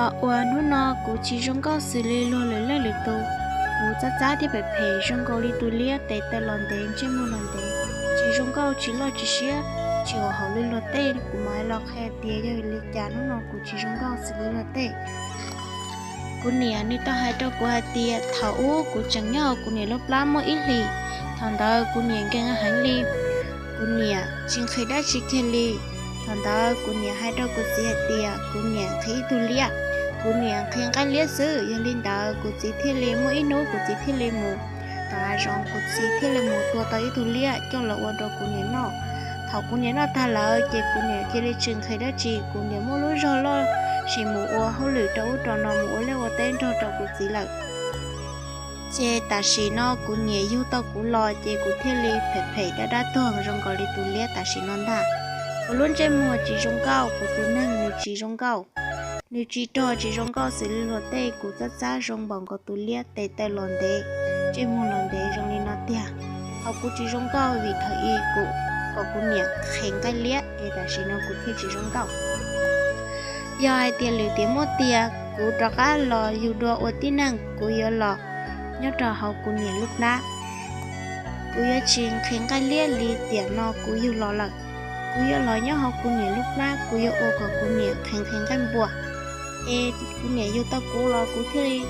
Tos uas hnub no kuv tsis zoo nkauj xws li luag lwm leej lwm tus, kuv txab txab thiab phem phem zoo nkaus li tus liab tes taw los ntev ntsej muag los ntev, tsis zoo nkauj tsis loj tsis siab, tsis haum haum li luag tej, kuv mam li los qhia tias yog li cas hnub no kuv tsis zoo nkauj xws li luag tej. Kuv niam nws tau hais rau kuv hais tias thaum ub kuv tseem nyob hauv kuv niam lub plab muaj ib hlis, thaum ntawd kuv niam nkeeg heev li, kuv niam tsis nqhis dab tsi kiag li. Thaum ntawd kuv niam hais rau kuv txiv hais tias kuv niam nqhis ib tug liab, kuv niam nqhis nqaij liab xwb. Yog li ntawd kuv txiv thiaj li muaj ib hnub kuv txiv thiaj li mus tom hav zoov, kuv txiv thiaj li mus tua tau ib tug liab coj los ua rau kuv niam noj. Thaum kuv niam noj tag lawm ces kuv niam cia li tsis nqhis dab tsi, kuv niam muaj lub zog loj sim mus ua hauj lwm rau ub rau no, mus ua liaj ua teb nrog rau kuv txiv lawm. Ces tam sim no kuv niam yug tau kuv los ces kuv thiaj li phem phem dab dab tuag zoo nkaus li tus liab tam sim no ntag. Kuv lub ntsej muag tsis zoo nkauj, kuv tus neeg nws tsis zoo nkauj, nws tsis rog tsis zoo nkauj xws li luag tej, kuv txab txab zoo npaum nkaus tus liab tes taw los ntev, ntsej muag los ntev zoo li no tiag. Hos kuv tsis zoo nkauj vim thaum ub kuv kom kuv niam nqhis nqaij liab es tam sim no kuv thiaj tsis zoo nkauj. Yog hais tias lwm tiam muaj tiag kuv rov qab los yug dua ua tib neeg, kuv yuav los nyob rau hauv kuv niam lub plab. Kuv yuav tsis nqhis nqaij liab li tiam no kuv yug los lawm. Kuv yuav los nyob hauv kuv niam lub plab, kuv yuav ua kom kuv niam nqhis nqhis nqaij npua, es kuv niam yug tau kuv los kuv thiaj li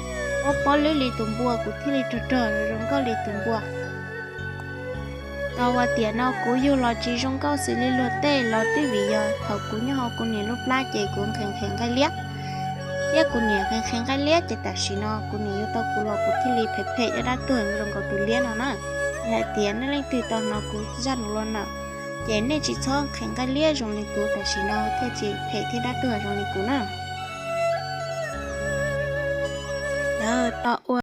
pob pob lwb li tus npua, kuv thiaj li rog rog zoo nkauj li tus npua. Tau uas tiam no kuv yug los tsis zoo nkauj xws li luag tej los twb vim yog thaum kuv nyob hauv kuv niam lub plab ces kuv nqhis nqhis nqaij liab, thiab kuv niam nqhis nqhis nqaij liab ces tam sim no kuv niam yug tau kuv los kuv thiaj li phem phem dab dab tuag zoo nkaus tus liab no na. Yog hais tias nej leej twg tau hnov kuv zaj no los lawm, ces nej tsis txhob nqhis nqaij liab zoo li kuv tam sim no thiaj tsis phem thiab dab tuag zoo li kuv na. Tos